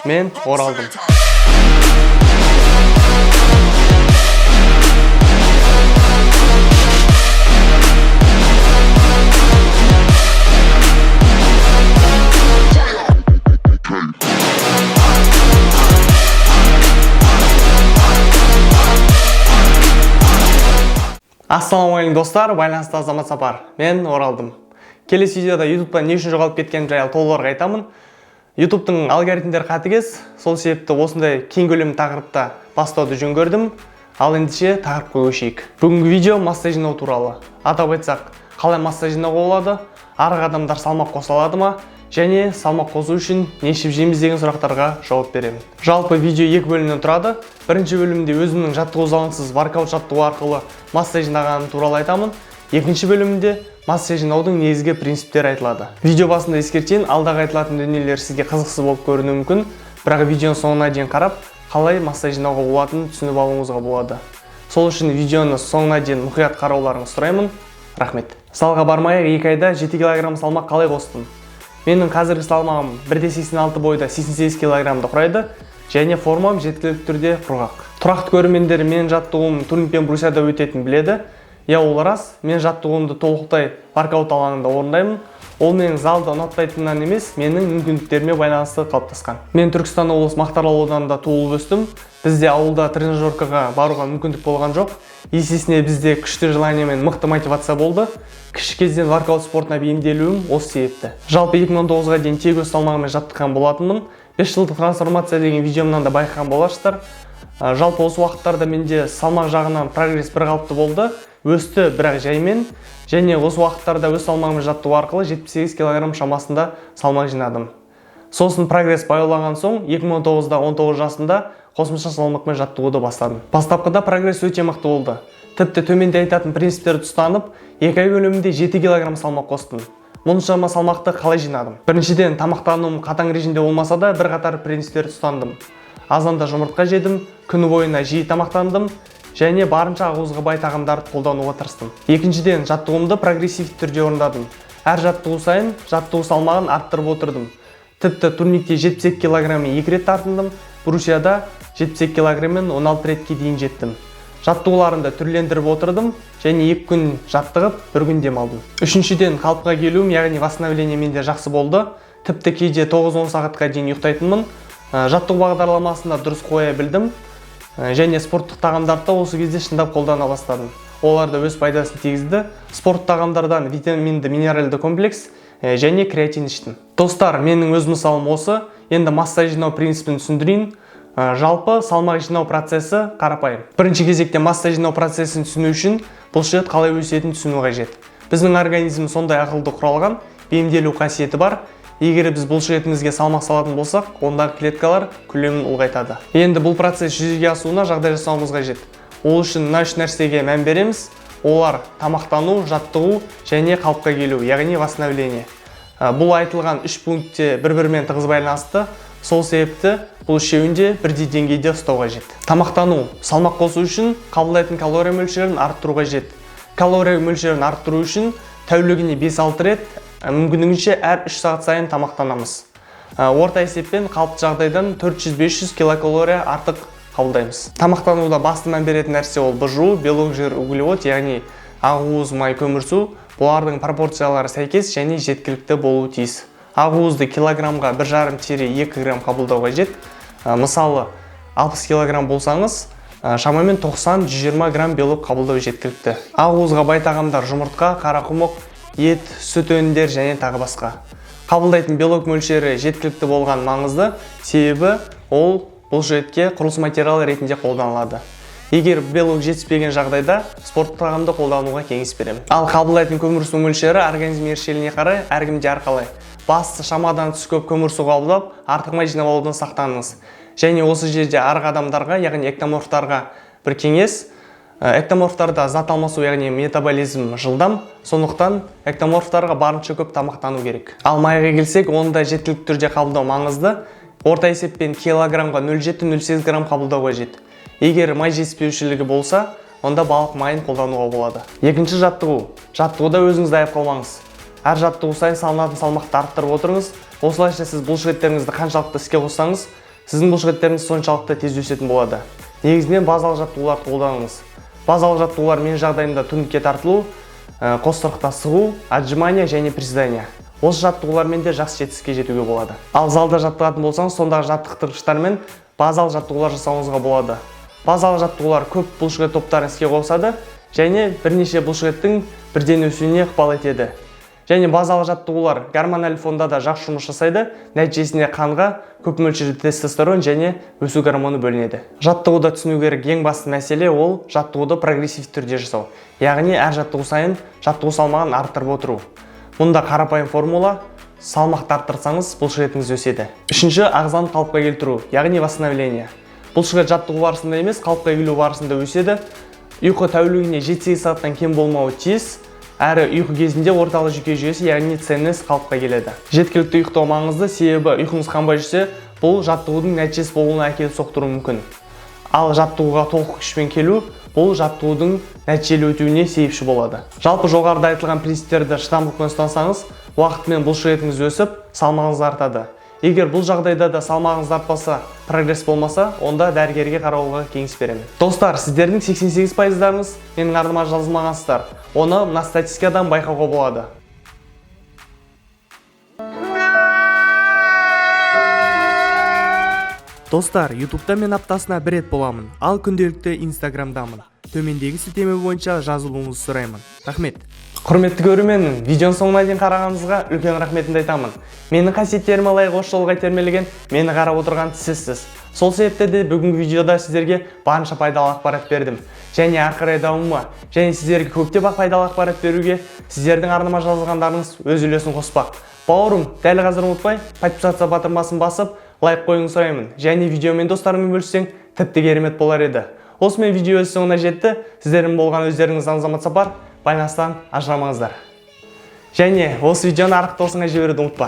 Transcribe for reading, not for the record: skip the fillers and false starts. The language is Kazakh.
Мен оралдым. Ассалаумағалейкум, достар! Байланыста Азамат Сапар. Мен оралдым. Келесі видеода Ютубта не үшін жоғалып кеткенім жайлы толығырақ айтамын. Ютубтың алгоритмдері қатыгез, сол себепті осындай кең көлемді тақырыпта бастауды жөн көрдім. Ал ендеше тақырыпқа көшейік. Бүгінгі видео масса жинау туралы. Атап айтсақ, қалай масса жинауға болады, арық адамдар салмақ қоса алады ма және салмақ қосу үшін не ішіп жейміз деген сұрақтарға жауап беремін. Жалпы видео екі бөлімнен тұрады. Бірінші бөлімде өзімнің жаттығу залынсыз воркаут жаттығу арқылы масса жинағаным туралы айтамын. Екінші бөлімінде масса жинаудың негізгі принциптері айтылады. Видео басында ескертейін, алдағы айтылатын дүниелер сізге қызықсыз болып көрінуі мүмкін, бірақ видеоның соңына дейін қарап, қалай масса жинауға болатынын түсініп алуыңызға болады. Сол үшін видеоны соңына дейін мұқият қарауларыңызды сұраймын. Рахмет. Залға бармай ақ 2 айда 7 килограмм салмақ қалай қостым? Менің қазіргі салмағым 1,86 бойда, 88 килограммды құрайды және формам жеткілікті түрде құрғақ. Тұрақты көрермендер менің жаттығуым турник пен брусьяда өтетінін біледі. Иә, ол рас, мен жаттығуымды толықтай воркаут алаңында орындаймын. Ол менің залды ұнатпайтынымнан емес, менің мүмкіндіктеріме байланысты қалыптасқан. Мен Түркістан облысы, Мақтаарал ауданында туылып өстім. Бізде ауылда тренажеркаға баруға мүмкіндік болған жоқ. Есесіне бізде күшті желание мен мықты мотивация болды. Кіші кезден воркаут спортына бейімделуім осы себепті. Жалпы 2019-ға дейін тек өз салмағыммен жаттыққан болатынмын. 5 жылдық трансформация деген видеомнан да байқаған боларсыздар. Жалпы осы уақыттарда менде салмақ жағынан прогресс бір қалыпты болды, өсті, бірақ жаймен. Және осы уақыттарда өз салмағыммен жаттығу арқылы 78 килограмм шамасында салмақ жинадым. Сосын прогресс баяулаған соң 2019-да 19 жасымда қосымша салмақпен жаттығуды бастадым. Бастапқыда прогресс өте мықты болды. Тіпті төменде айтатын принциптерді ұстанып, 2 ай көлемінде 7 килограмм салмақ қостым. Мұншама салмақты қалай жинадым? Біріншіден, тамақтануым қатаң режимде болмаса да, бірқатар принциптерді ұстандым. Азанда жұмыртқа жедім, күні бойына жиі тамақтандым және барынша ақуызға бай тағамдарды қолдануға тырыстым. Екіншіден, жаттығуымды прогрессивті түрде орындадым. Әр жаттығу сайын жаттығу салмағын арттырып отырдым. Тіпті турникте 72 килограмммен екі рет тартындым, брусьяда 72 килограмммен 16 ретке дейін жеттім. Жаттығуларымды түрлендіріп отырдым және 2 күн жаттығып, бір күн демалдым. Үшіншіден, қалыпқа келуім, яғни восстановление менде жақсы болды. Тіпті кейде 9-10 сағатқа дейін ұйықтайтынмын. Жаттығу бағдарламасын да дұрыс қоя білдім. Және спорттық тағамдарды да осы кезде шындап қолдана бастадым. Олар да өз пайдасын тигізді. Спорт тағамдардан витаминді, минералды комплекс және креатин іштім. Достар, менің өз мысалым осы. Енді масса жинау принципін түсіндірейін. Жалпы салмақ жинау процесі қарапайым. Бірінші кезекте масса жинау процесін түсіну үшін бұлшықет қалай өсетінін түсіну қажет. Біздің организм сондай ақылды құралған, бейімделу қасиеті бар. Егер біз бұлшықетімізге салмақ салатын болсақ, ондағы клеткалар көлемін ұлғайтады. Енді бұл процесс жүзеге асуына жағдай жасауымыз қажет. Ол үшін мына үш нәрсеге мән береміз. Олар: тамақтану, жаттығу және қалыпқа келу, яғни восстановление. Бұл айтылған үш пунктте бір бірімен тығыз байланысты, сол себепті бұл үшеуін де бірдей деңгейде ұстау қажет. Тамақтану. Салмақ қосу үшін қабылдайтын калория мөлшерін арттыру қажет. Калория мөлшерін арттыру үшін тәулігіне 5-6 рет, мүмкіндігінше әр 3 сағат сайын тамақтанамыз. Орта есеппен қалыпты жағдайдан 400-500 килокалория артық қабылдаймыз. Тамақтануда басты мән беретін нәрсе ол БЖУ, белок, жир, углевод, яғни ақуыз, май, көмірсу. Бұлардың пропорциялары сәйкес және жеткілікті болуы тиіс. Ақуызды килограммға 1,5-2 грамм қабылдау қажет. Мысалы, 60 килограмм болсаңыз, шамамен 90-120 грамм белок қабылдау жеткілікті. Ақуызға бай тағамдар: жұмыртқа, қарақұмық, ет, сүт өнімдері және тағы басқа. Қабылдайтын белок мөлшері жеткілікті болған маңызды, себебі ол бұлшықетке құрылыс материалы ретінде қолданылады. Егер белок жетіспеген жағдайда спорттық тағамды қолдануға кеңес беремін. Ал қабылдайтын көмірсу мөлшері организм ерекшелігіне қарай әркімде әрқалай. Бастысы, шамадан тыс көп көмірсу қабылдап, артық май жинап алудан сақтаныңыз. Және осы жерде арық адамдарға, яғни эктоморфтарға бір кеңес. Эктоморфтарда зат алмасу, яғни метаболизм жылдам, сондықтан эктоморфтарға барынша көп тамақтану керек. Ал майға келсек, оны да жеткілікті түрде қабылдау маңызды. Орта есеппен килограммға 0,7-0,8 грамм қабылдау қажет. Егер май жетіспеушілігі болса, онда балық майын қолдануға болады. Екінші, жаттығу. Жаттығуда өзіңізді аяп қалмаңыз. Әр жаттығу сайын салынатын салмақты арттырып отырыңыз. Осылайша сіз бұлшықеттеріңізді қаншалықты іске қоссаңыз, сіздің бұлшықеттеріңіз соншалықты тез өсетін болады. Негізінен базалық жаттығуларды қолданыңыз. Базалық жаттығулар менің жағдайымда турникке тартылу, қос сырықта сығу, отжимания және приседания. Осы жаттығулармен де жақсы жетістікке жетуге болады. Ал залда жаттығатын болсаңыз, сондағы жаттықтырғыштармен базалық жаттығулар жасауыңызға болады. Базалық жаттығулар көп бұлшықет топтарын іске қосады және бірнеше бұлшықеттің бірден өсуіне ықпал етеді. Және базалық жаттығулар гормональ фонда да жақсы жұмыс жасайды. Нәтижесінде қанға көп мөлшерде тестостерон және өсу гормоны бөлінеді. Жаттығуда түсіну керек ең басты мәселе — ол жаттығуды прогрессивті түрде жасау. Яғни әр жаттығу сайын жаттығу салмағын арттырып отыру. Мұнда қарапайым формула: салмақты арттырсаңыз, бұлшықетіңіз өседі. Үшінші, ағзаны қалыпқа келтіру, яғни восстановление. Бұлшықет жаттығу барысында емес, қалыпқа келу барысында өседі. Ұйқы тәулігіне 7-8 сағаттан кем болмауы тиіс. Әрі ұйқы кезінде орталық жүйке жүйесі, яғни ЦНС қалыпқа келеді. Жеткілікті ұйықтау маңызды, себебі ұйқыңыз қанбай жүрсе, бұл жаттығудың нәтижесіз болуына әкеліп соқтыруы мүмкін. Ал жаттығуға толық күшпен келу — бұл жаттығудың нәтижелі өтуіне себепші болады. Жалпы, жоғарыда айтылған принциптерді шыдамдылықпен ұстансаңыз, уақытымен бұлшықетіңіз өсіп, салмағыңыз артады. Егер бұл жағдайда да салмағыңыз артпаса, прогресс болмаса, онда дәрігерге қарауға кеңес беремін. Достар, сіздердің 88 пайыздарыңыз менің арнама жазылмағансыздар. Оны мына статистикадан байқауға болады. Достар, Ютубта мен аптасына бір рет боламын, ал күнделікті Инстаграмдамын. Төмендегі сілтеме бойынша жазылуыңызды сұраймын. Рахмет. Құрметті көрерменім, видеоның соңына дейін қарағаныңызға үлкен рахметімді айтамын. Менің қасиеттеріме лайық осы жолға итермелеген мені қарап отырған сізсіз. Сол себепті де бүгінгі видеода сіздерге барынша пайдалы ақпарат бердім. Және әрі қарай дамуыма және сіздерге көптеп пайдалы ақпарат беруге сіздердің арнама жазылғандарыңыз өз үлесін қоспақ. Бауырым, дәл қазір ұмытпай, подписаться батырмасын басып, лайк қоюыңызды сұраймын. Және видеомен достарыңмен бөліссең, тіпті керемет болар еді. Осымен видео өз соңына жетті. Сіздермен болған өздеріңіз Азамат Сапар. Байланыстан ажырамаңыздар. Және осы видеоны артық досыңа жіберуді ұмытпа.